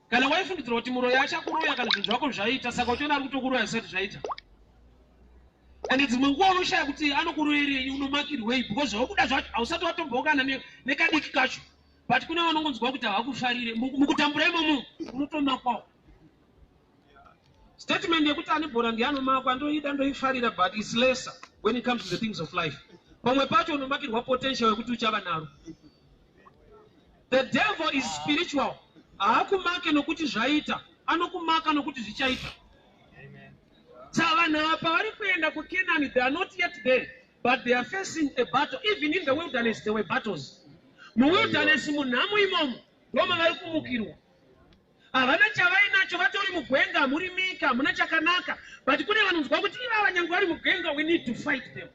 Kana waifungidzira kuti muroyi achakuroya kana zvinhu zvako zvaita, saka uchiona ari kutokuroya zvisati zvaita. And dzimwe nguva unoshaya kuti anokuroyerei, unomakirwei, because zvaukuda zvacho hausati watombokana nekadiki kacho, but kune vanongonzwa kuti havakufarire. Mukutambura imomo unotomakwawo. Statement yekuti ane bhora ndiye anomakwa ndoida, ndoifarira, but it's lesser when it comes to the things of life. Pamwe pacho unomakirwa potential yekuti uchava naro. The devil is spiritual. Haakumake nokuti zvaita, anokumaka nokuti zvichaita. Saka vanhu ava pavari kuenda kuCanaan, they are not yet there, but they are facing a battle. Even in the wilderness there were battles. Muwilderness, munhamo imomo, ndoma vari kumukirwa. Havana chavainacho, vatori mugwenga, hamuri mika, hamuna chakanaka, but kune vanonzwa kuti ivava nyange vari mugwenga, we need to fight them.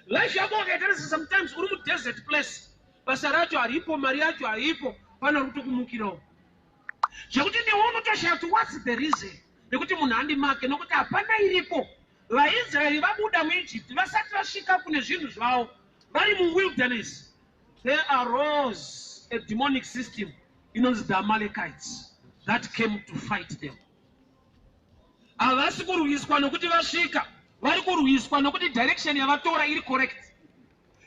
Life yako wakaitarisa, sometimes uri mudesert place, basa racho haripo, mari yacho haipo, pane vari kutokumukirawo zvekuti newe unotoshaya kuti what's the reason nekuti munhu andimake, nokuti hapana iripo. VaIsraeri vabuda muEgypt, vasati vasvika kune zvinhu zvavo, vari muwilderness, there arose a demonic system inonzi the Amalekites that came to fight them. Havasi kurwiswa nokuti vasvika, vari kurwiswa nokuti direction yavatora iri correct.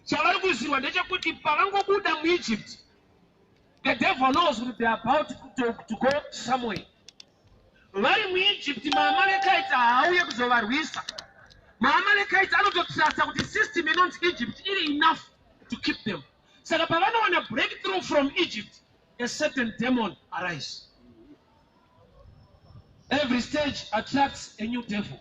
Chavari kurwisirwa ndechekuti pavangobuda muEgypt, the devil knows kuti they are about to go somewhere. Vari muEgypt, maAmalekites haauye kuzovarwisa. MaAmalekites anototrusta kuti system inonzi Egypt iri enough to keep them. Saka pavanowana breakthrough from Egypt, a certain demon arise. Every stage attracts a new devil.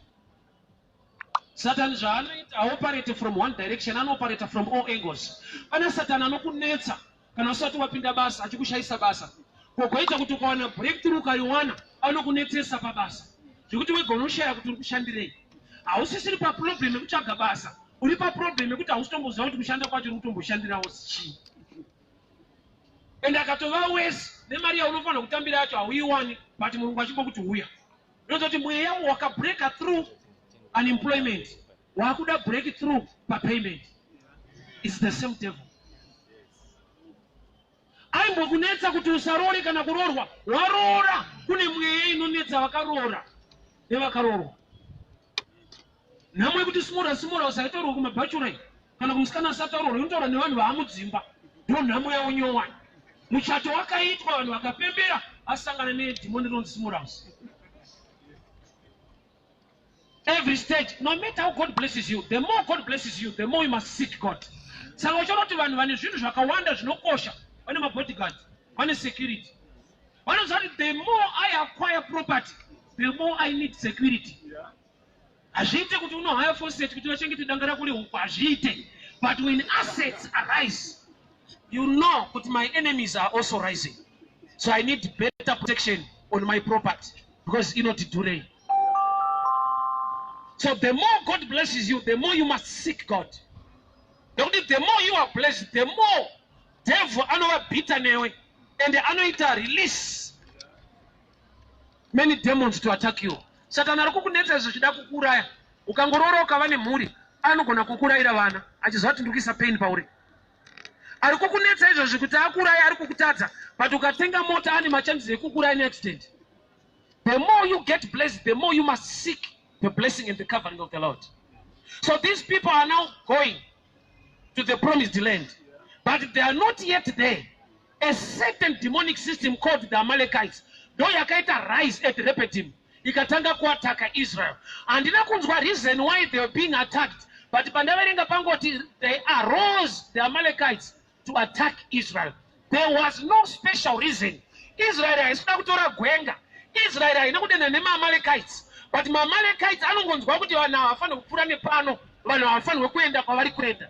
Satan zvaanoita, haoperate from one direction, anooperata from all angles. Pana Satani anokunetsa kana usati wapinda basa, achikushayisa basa, kogoita kuti ukawana breakthrough, ukaiwana, anokunetsesa pabasa zvekuti wega unoshaya kuti uri kushandirei. Hausisiri paproblem yekutsvaga basa, uri paproblem yekuti hausi tomboziva kuti kushanda kwacho uri kutomboshandirawo chii. And akatova wese nemari yaunofanira kutambira yacho hauiwani, but murungu achingokuti uya. Inozoti mweya wakabreaka through unemployment, wakuda break through papayment. Is the same devil aimbokunetsa kuti usarore kana kuroorwa. Waroora, kune mweya inonetsa vakaroora nevakaroorwa. Nhamo yekuti simura simura usaitorwa kumabhachurai kana kumusikana asati aroorwa, inotaura nevanhu vaamudzimba, ndo nhamo yavo nyowani. Muchato wakaitwa, vanhu vakapembera, asangana nedhimoni rinonzi small house. Every stage, no matter how God blesses you, the more God blesses you, the more you must seek God. Saka uchiona kuti vanhu vane zvinhu zvakawanda zvinokosha vane mabodyguard, vane security. Vanoziva kuti the more I acquire property, the more I need security. Hazviite kuti unohaya faucet kuti vachengete danga rako rehuku, hazviite. But when assets arise, you know kuti my enemies are also rising, so I need better protection on my property because inoti dhurei. So the more God blesses you, the more you must seek God, nekuti the more you are blessed, the more devil anova bitter newe and anoita release many demons to attack you. Satani ari kukunetsa izvo zvichida kukuuraya. Ukangoroora, ukava nemhuri, anogona kukurayira vana achiziva kuti ndiri kuisa pain pauri. Ari kukunetsa izvozvi kuti akuuraya ari kukutadza, but ukatenga mota ane machances ekukuraya neaccident. The more you get blessed, the more you must seek the blessing and the covering of the Lord. So these people are now going to the promised land, but they are not yet there. A certain demonic system called the Amalekites ndo yakaita rise at Rephidim, ikatanga kuataka Israel. Handina kunzwa reason why they were being attacked, but pandaverenga pangoti they arose, the Amalekites, to attack Israel. There was no special reason. Israel haisi kuda kutora gwenga, Israel haina kudenha nemaAmalekites, but maAmalekites anongonzwa kuti vanhu havafanirwi kupfuura nepano, vanhu havafanirwi kuenda kwavari kuenda.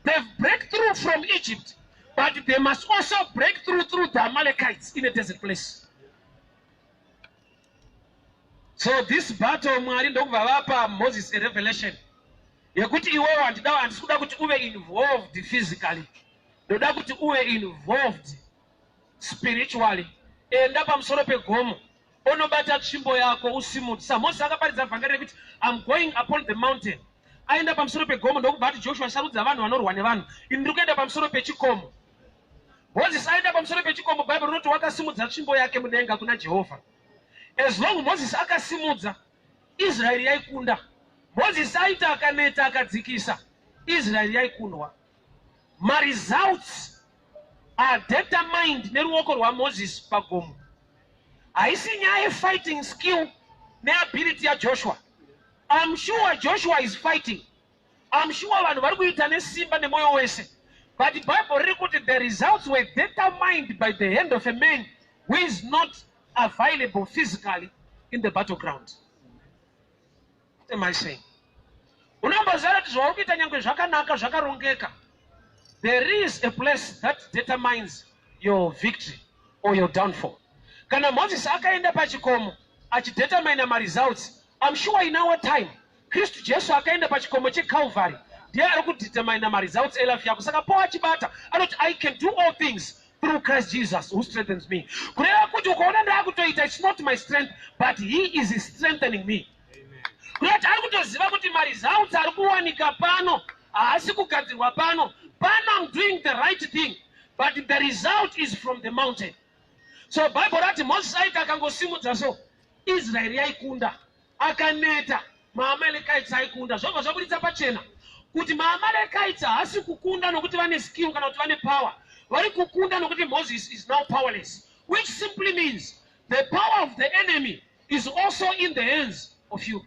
They've break through from Egypt, but they must also break through through the Amalekites in a desert place. So this battle, Mwari ndokubva vapa Moses a revelation yekuti iwewo handida, handisi kuda kuti uve involved physically, ndoda kuti uve involved spiritually. Enda pamusoro pegomo, onobata tsvimbo yako, usimudze. SaMoses akaparidza vhangeri rekuti "I'm going upon the mountain." Aenda pamusoro pegomo, ndokubva ati, "Joshua, sarudza vanhu vanorwa nevanhu, ini ndiri kuenda pamusoro pechikomo." Moses aenda pamusoro pechikomo, Bhaibheri rinoti wakasimudza tsvimbo yake mudenga kuna Jehovha. As long Moses akasimudza, Israeri yaikunda. Moses aita akaneta akadzikisa, Israeri yaikundwa. Maresults are determined neruoko rwaMoses pagomo. Haisi nyaya yefighting skill neability yaJoshua. I'm sure Joshua is fighting. I'm sure vanhu vari kuita nesimba nemwoyo wese. But Bible riri kuti the results were determined by the hand of a man who is not available physically in the battleground. What am I saying? Unomboziva kuti zvauri kuita nyangwe zvakanaka zvakarongeka. There is a place that determines your victory or your downfall. Kana Moses akaenda pachikomo achidetermina maresults, I'm sure in our time Kristu Jesu akaenda pachikomo cheCalvary ndiye ari kudetermina maresults elife yako. Saka Paul achibata anoti, "I can do all things through Christ Jesus who strengthens me." Kureva kuti ukaona ndaakutoita, it's not my strength, but he is strengthening me. Kureva kuti ari kutoziva kuti maresults ari kuwanika pano haasi kugadzirwa pano. Pano I'm doing the right thing, but the result is from the mountain. So Bible rati Moses aiti akangosimudza so, Israeri yaikunda. Akaneta, maAmalekites aikunda. Zvobva zvabuditsa pachena kuti maAmalekites haasi kukunda nokuti vane skill kana kuti vane power. Vari kukunda nokuti Moses is now powerless, which simply means the power of the enemy is also in the hands of you.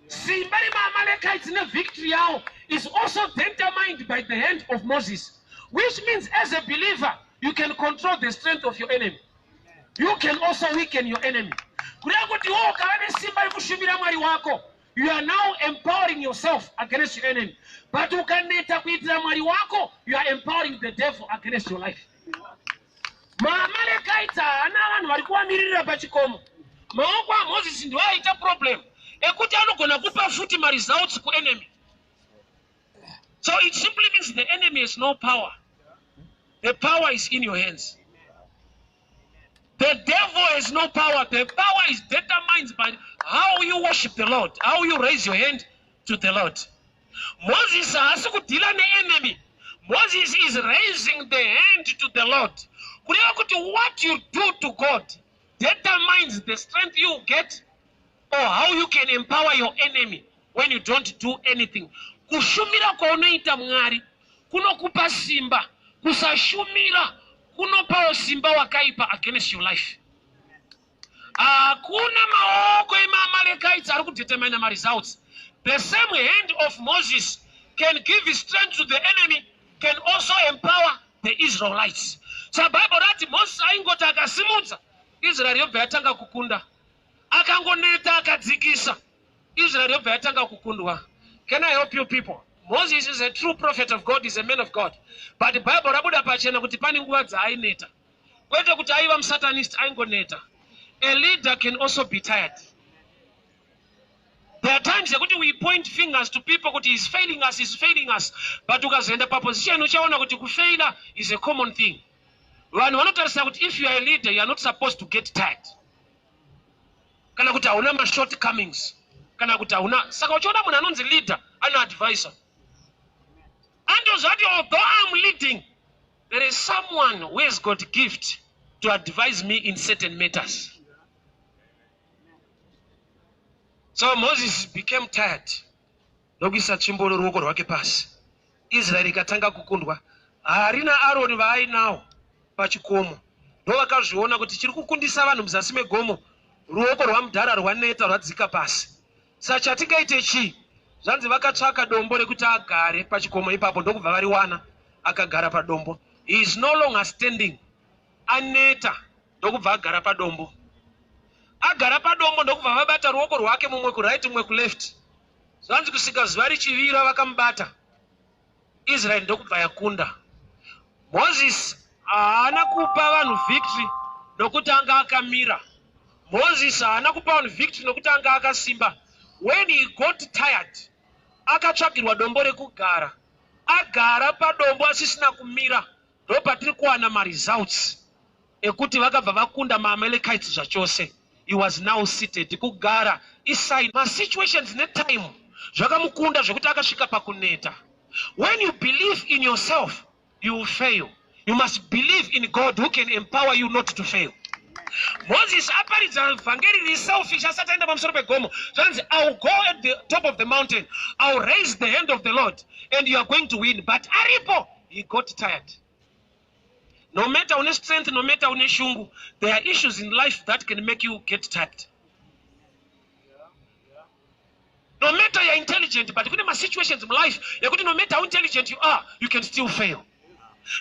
Simba remaAmalekites nevictory yavo is also determined by the hand of Moses, which means as a believer you can control the strength of your enemy. You can also weaken your enemy. Kureva kuti iwe ukava nesimba rekushumira Mwari wako, you are now empowering yourself against your enemy, but ukaneta kuitira Mwari wako, you are empowering the devil against your life. MaAmalekites haana vanhu vari kuvamiririra pachikomo. Maoko aMozisi ndiwo aita problem ekuti anogona kupa futi maresults kuenemy. So it simply means the enemy has no power. The power is in your hands. The devil has no power. The power is determined by how you worship the Lord, how you raise your hand to the Lord. Moses haasi kudeala neenemy. Moses is raising the hand to the Lord. Kureva kuti what you do to God determines the strength you get or how you can empower your enemy when you don't do anything. Kushumira kwaunoita Mwari kunokupa simba. Kusashumira kunopawo simba wakaipa against your life. Hakuna maoko emaAmalekites ari kudetermina maresults. The same hand of Moses can give strength to the enemy, can also empower the Israelites. Saka Bible rati Moses aingoti akasimudza, Israeri yobva yatanga kukunda. Akangoneta akadzikisa, Israeri yobva yatanga kukundwa. Can I help you people? Moses is a true prophet of God, is a man of God, but Bible rabuda pachena kuti pane nguva dzaaineta. Kwete kuti aiva musatanist, aingoneta. A leader can also be tired. There are times yekuti we point fingers to people kuti is failing us, is failing us, but ukazoenda paposition uchaona kuti kufaila is a common thing. Vanhu vanotarisa kuti if you are a leader, you are not supposed to get tired, kana kuti hauna mashort comings, kana kuti hauna. Saka uchiona munhu anonzi leader anoadvisa, andozvati, "Although I'm leading, there is someone who has got gift to advise me in certain matters." So Moses became tired ndokuisa tsvimbo neruoko rwake pasi. Israeri ikatanga kukundwa. Harina Aroni vaainawo pachikomo ndo vakazviona kuti chiri kukundisa vanhu muzasi megomo, ruoko rwamudhara rwaneta, rwadzika pasi. Saka chatingaite chii? Zvanzi vakatsvaka dombo rekuti agare pachikomo ipapo, ndokubva variwana. Akagara padombo. He is no longer standing, aneta, ndokubva agara padombo. Agara padombo, ndokubva vabata ruoko rwake, mumwe kuright, mumwe kuleft. Zvanzi kusvika zuva richivira vakamubata. Israeri ndokubva yakunda. Moses haana kupa vanhu victory nokuti anga akamira. Moses haana kupa vanhu victory nokuti anga akasimba. When he got tired, akatsvagirwa dombo rekugara. Agara padombo asisina kumira, ndopatiri kuwana maresults ekuti vakabva vakunda maAmalekites zvachose. He was now seated. Kugara isign. Masituations netime zvakamukunda zvekuti akasvika pakuneta. When you believe in yourself, you will fail. You must believe in God who can empower you not to fail. Moses aparidza vhangeri riri selfish asati aenda pamusoro pegomo. Zvanzi, I will go at the top of the mountain. I will raise the hand of the Lord and you are going to win. But aripo, he got tired. No matter une strength, no matter une shungu, there are issues in life that can make you get tired. No matter you're intelligent, but kune masituations in life yekuti no matter how intelligent you are, you can still fail.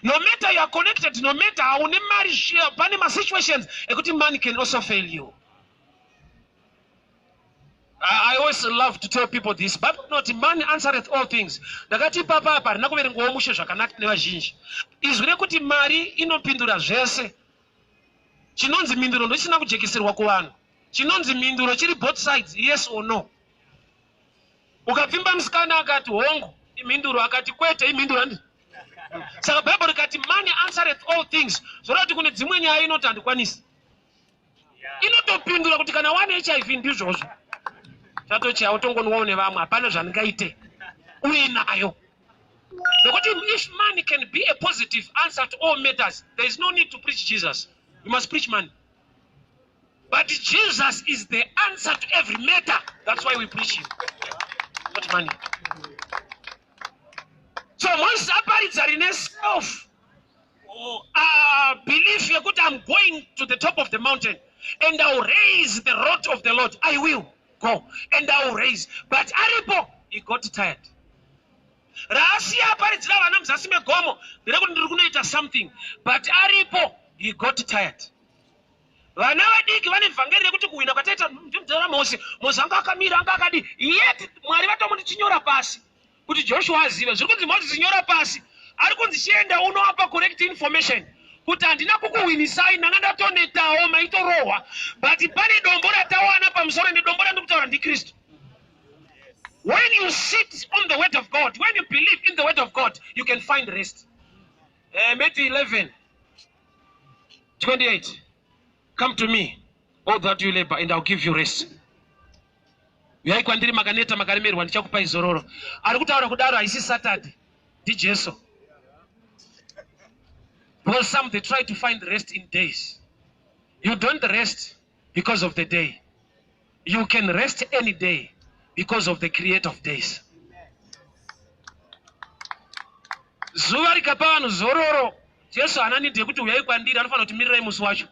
No matter you are connected, no matter how une mari, pane masituations ekuti money can also fail you. I always love to tell people this. Bible not money answereth all things. Ndakati ipapa apa harina kuverengwawo mushe zvakanaka nevazhinji. Izwi rekuti mari inopindura zvese. Chinonzi mhinduro ndochisina kujekeserwa kuvanhu. Chinonzi mhinduro chiri both sides, yes or no. Ukapfimba musikana akati hongu, imhinduro, akati kwete, imhinduro handi. Saka Bible rikati money answereth all things. Zvoreva kuti kune dzimwe nyaya inoti handikwanisi. Inotopindura kuti kana wane HIV ndizvozvo. Chatochaya utongonwawo nevamwe, hapana zvandingaite. Uinayo. Nokuti if money can be a positive answer to all matters, there is no need to preach Jesus. You must preach money. But Jesus is the answer to every matter. That's why we preach him. Not money. So Moses aparidza rine self belief yekuti I'm going to the top of the mountain and I will raise the rod of the Lord. I will go and I will raise. But aripo, he got tired. Raasiya aparidzira vana muzasi megomo nderekuti ndiri kunoita something, but aripo he got tired. Vana vadiki vane vhangeri rekuti kuhwina kwataita ndimudhara Mose, Mose anga akamira anga akadi, yet Mwari vatomuti chinyora pasi kuti Joshua azive zviri kunzi Moses nyora pasi, ari kunzi chienda unoapa correct information kuti handina kukuhwinisai, ndanga ndatonetawo maitorohwa, but pane dombo ratawana pamusoro, ende dombo randiri kutaura ndiKristu. When you sit on the word of God, when you believe in the word of God, you can find rest. Matthew 11:28. Come to me, all that you labor, and I'll give you rest. Uyai kwandiri makaneta makaremerwa, ndichakupai zororo. Ari kutaura kudaro haisi Saturday, ndiJesu. Because some, they try to find rest in days. You don't rest because of the day. You can rest any day because of the creator of days. Zuva rikapa vanhu zororo, Jesu haana need yekuti uyai kwandiri, anofanira kuti mirirai musi wacho.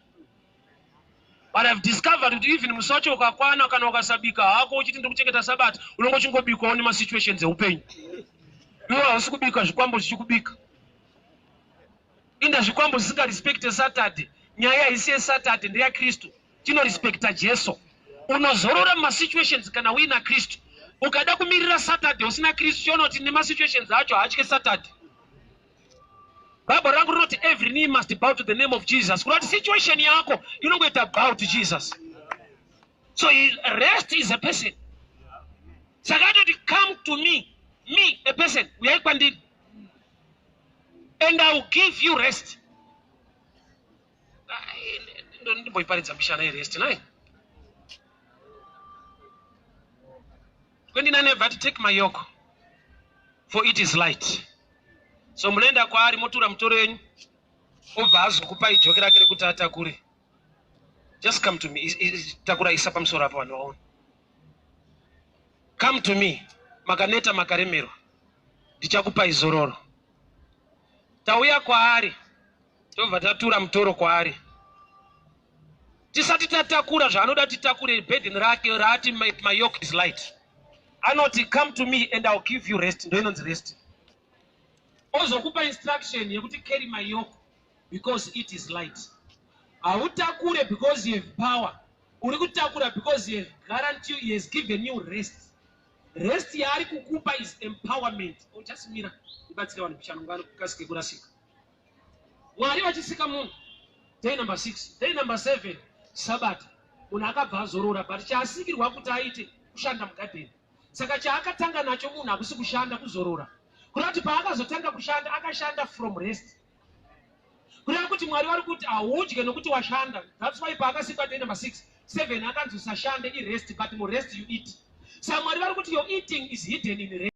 But I've discovered kuti even musi wacho ukakwana, kana ukasabika hako uchiti ndiri kuchengeta Sabata, unonge uchingobikwawo nemasituations eupenyu. Iwe hausi kubika, zvikwambo zvichikubika. Inda zvikwambo zvisingarespekte Saturday. Nyaya haisi yeSaturday, ndeyaKristu. Tinorespekta Jesu. Unozorora mumasituations kana uina Kristu. Ukada kumirira Saturday usina Kristu, chiona kuti nemasituations acho haatye Saturday. Bible rangu rinoti every knee must bow to the name of Jesus. Kureva kuti situation yako inongoita bow to Jesus. So rest is a person. Saka atoti come to me, me a person, uyai kwandiri, and I will give you rest. Ndimboiparidza mishana yerest nai. 29 but take my yoke, for it is light. So munoenda kwaari motura mutoro wenyu, obva azokupai joki rake rekuti atakure. Just come to me. Takura isa pamusoro apa vanhu vaone. Come to me, makaneta makaremerwa, ndichakupai zororo. Tauya kwaari, tobva tatura mutoro kwaari. Tisati tatakura zvaanoda titakure burden rake raati my yoke is light. Anoti come to me and I'll give you rest. Ndo inonzi rest. Ozokupa instruction yekuti carry my yoke because it is light. Hautakure because you have power. Uri kutakura because you have guarantee he has given you rest. Rest yaari kukupa is empowerment. Oh, just mira ibatsire vanhu mishano ngano kukasike kurasika. Mwari vachisika munhu day number 6, day number 7 Sabata, munhu akabva azorora, but chaasikirwa kuti aite kushanda mugadheni. Saka chaakatanga nacho munhu hakusi kushanda, kuzorora. Kureva kuti paakazotanga kushanda, akashanda from rest. Kureva kuti Mwari vari kuti haudye nokuti washanda. That's why paakasikwa day number 6, 7 akanzi usashande, irest, but murest you eat. Saka Mwari vari kuti your eating is hidden in rest.